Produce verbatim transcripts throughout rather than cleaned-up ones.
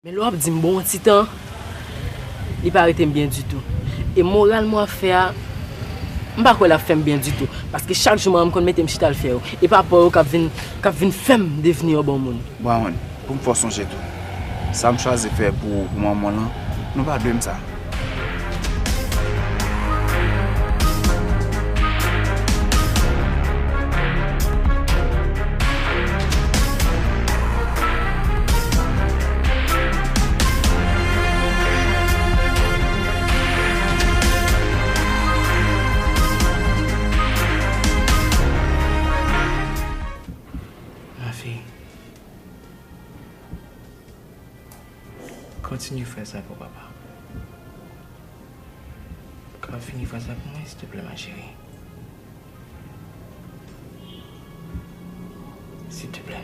Men lè w ap di m bon yon ti tan, li pa rete m byen ditou. E moral mwen ap fè a, m pa kwè l ap fè m byen ditou. Paske chak jou mwen menm konn mete m chita l fè yo. E papa w yo k ap vin, k ap vin fè m devni yon bon moun. Brown, pou m fè w sonje tou. Sa m chwazi fè pou ou, pou manman w lan, nou pa dwe m sa. Ma fille, continue fè sa pou papa. Ka fini fè sa pou mwen, silteplè, ma chérie. Silteplè.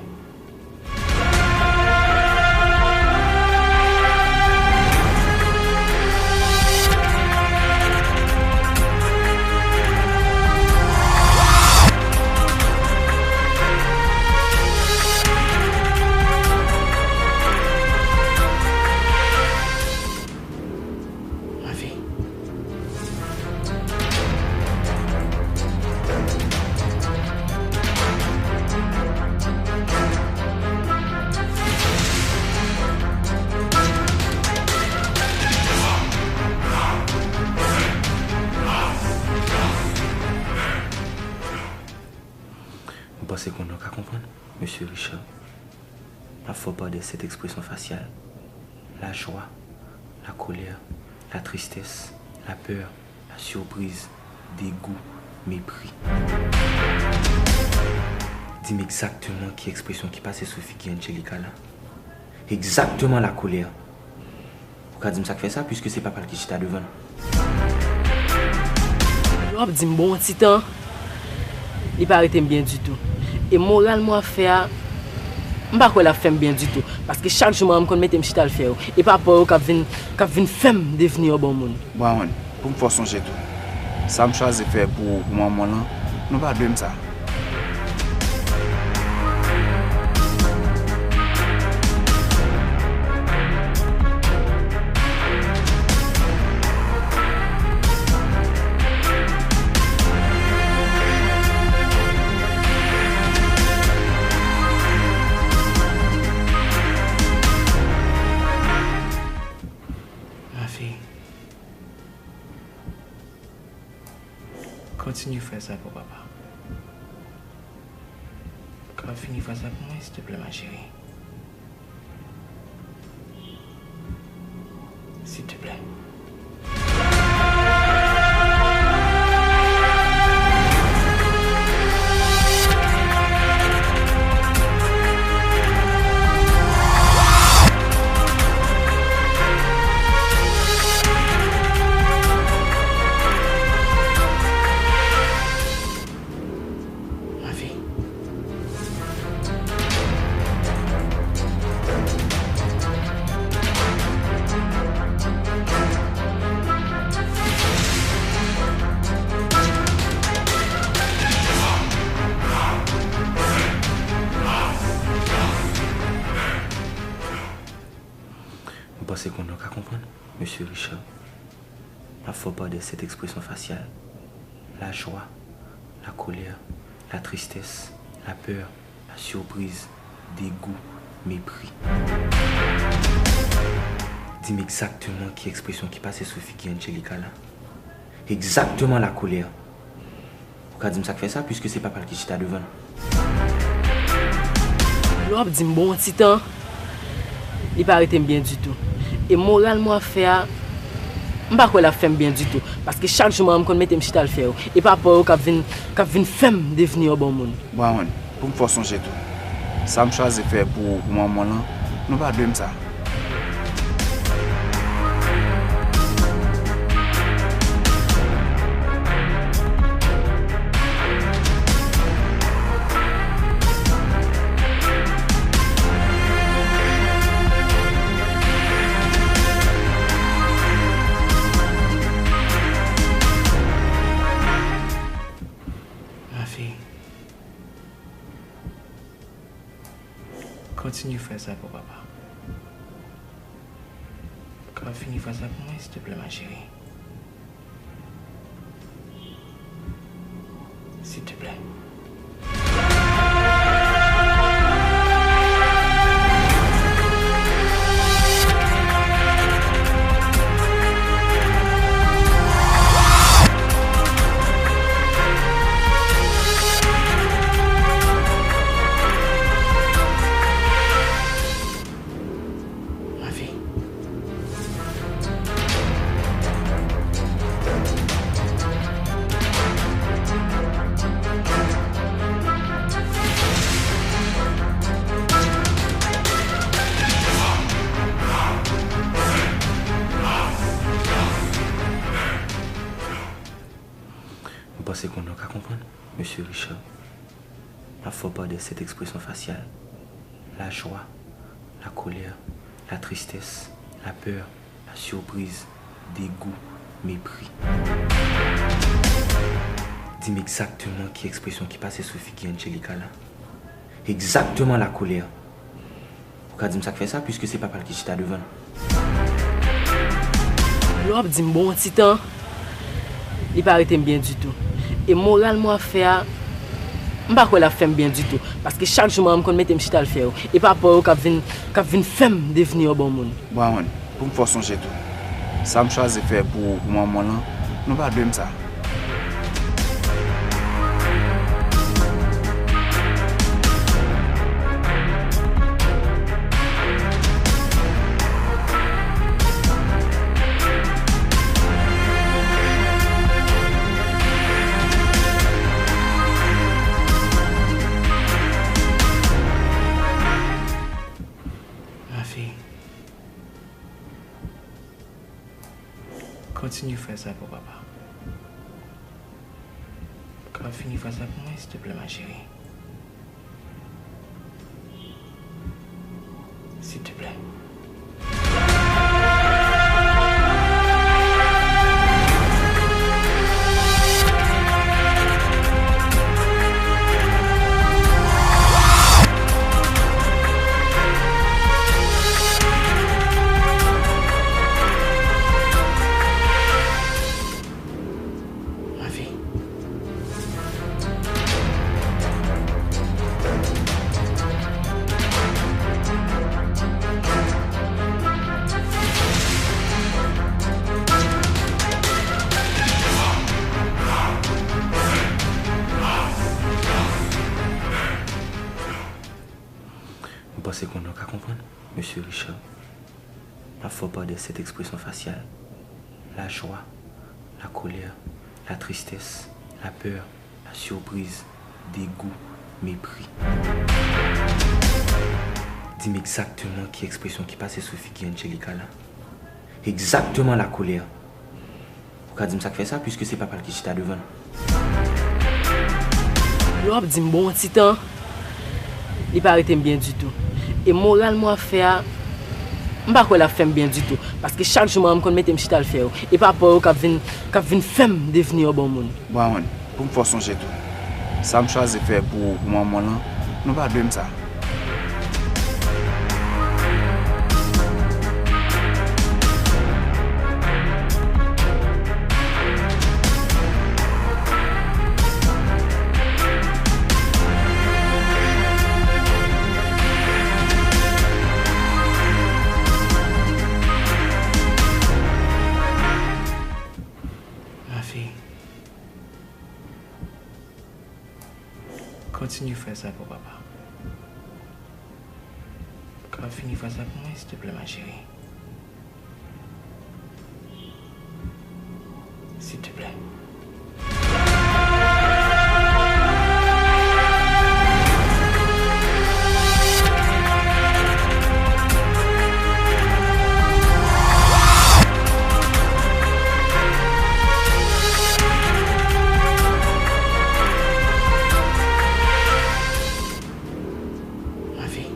Ma fille. Ou panse konnen w ka konprann, Mesye Richard? L ap fè w pa de sèt ekspresyon fasyal: lajwa, lakolè, latristès, lapè, lasipriz, degou, mepri. Di m egzakteman ki ekspresyon ki pase sou figi Angelica la. Egzakteman lakolè. Ou ka di m sa k fè sa, piske se papa l ki chita devan l. Lè w ap di m bon yon ti tan, li pa rete m byen ditou. E moral mwen ap fè a, m pa kwè l ap fè m byen ditou. Paske chak jou mwen menm konn mete m chita l fè yo. E papa w yo k ap vin, k ap vin fè m devni yon bon moun. Brown, pou m fè w sonje tou. Sa m chwazi fè pou ou, pou manman w lan, nou pa dwe m sa. Ma fille, continue fè sa pou papa. Ka fini fè sa pou mwen, silteplè, ma chérie. Silteplè. Ma fille. Ou panse konnen w ka konprann, Mesye Richard? L ap fè w pa de sèt ekspresyon fasyal: lajwa, lakolè, latristès, lapè, lasipriz, degou, mepri. Di m egzakteman ki ekspresyon ki pase sou figi Angelica la. Egzakteman lakolè. Ou ka di m sa k fè sa, piske se papa l ki chita devan l. Lè w ap di m bon yon ti tan, li pa rete m byen ditou. E moral mwen ap fè a, m pa kwè l ap fè m byen ditou. Paske chak jou mwen menm konn mete m chita l fè yo. E papa w yo k ap vin, k ap vin fè m devni yon bon moun. Brown, pou m fè w sonje tou. Sa m chwazi fè pou ou, pou manman w lan, nou pa dwe m sa. Ma fille, continue fè sa pou papa. Fini fraz la pou mwen, silteplè, ma chérie. Silteplè. Ma fille. Mwen panse kounye a w ka konprann, Mesye Richard. M ap fè w pale de sèt ekspresyon fasyal: lajwa, lakolè, latristès, lapè, lasipriz, degou, mepri. Di m egzakteman ki ekspresyon ki pase sou figi Angelica la. Egzakteman lakolè. Ou ka di m sa k fè sa, piske se papa l ki chita devan l. Lè w ap di m bon yon ti tan, li pa rete m byen ditou. E moral mwen ap fè a, m pa kwè l ap fè m byen ditou. Paske chak jou manman m konn mete m chita l fè yo. E papa yo k ap vin, k ap vin fè m devni yon bon moun. Brown, pou m fè w sonje tou, sa m chwazi fè pou ou, pou manman w lan, nou pa dwe m sa. Ma fille. Kontinye fè sa pou papa. Ka fini fè sa pou mwen, silteplè, ma chérie. Silteplè. Ma fille. Mwen panse kounye a w ka konprann, Mesye Richard. M ap fè w pale de sèt ekspresyon fasyal: lajwa, lakolè, latristès, lapè, lasipriz, degou, mepri. Di m egzakteman ki ekspresyon ki pase sou figi Angelica la. Egzakteman lakolè. Ou ka di m sa k fè sa, piske se papa l ki chita devan l. Lè w ap di m bon yon ti tan, li pa rete m byen ditou. E moral mwen ap fè a, m pa kwè l ap fè m byen ditou. Paske chak jou manman m konn mete m chita l fè yo. E papa yo k ap vin, k ap vin fè m devni yon bon moun. Brown, pou m fè w sonje tou, sa m chwazi fè pou ou, pou manman w lan, nou pa dwe m sa. Ma fille. Kontinye fè sa pou papa. Ka fini fè sa pou mwen, silteplè, ma chérie. Silteplè. Ma fille.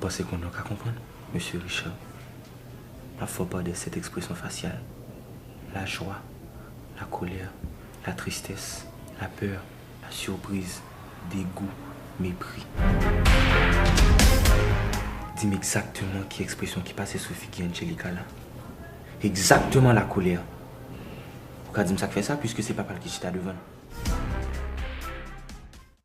Panse konnen w ka konprann, Mesye Richard. M ap fè w pa de sèt ekspresyon fasyal: lajwa, lakolè, latristès, lapè, lasipriz, degou, mepri. Di m egzakteman ki ekspresyon ki pase sou figi Angelica la. Egzakteman lakolè. Ou ka di m sa k fè sa, piske se papa l ki chita devan l.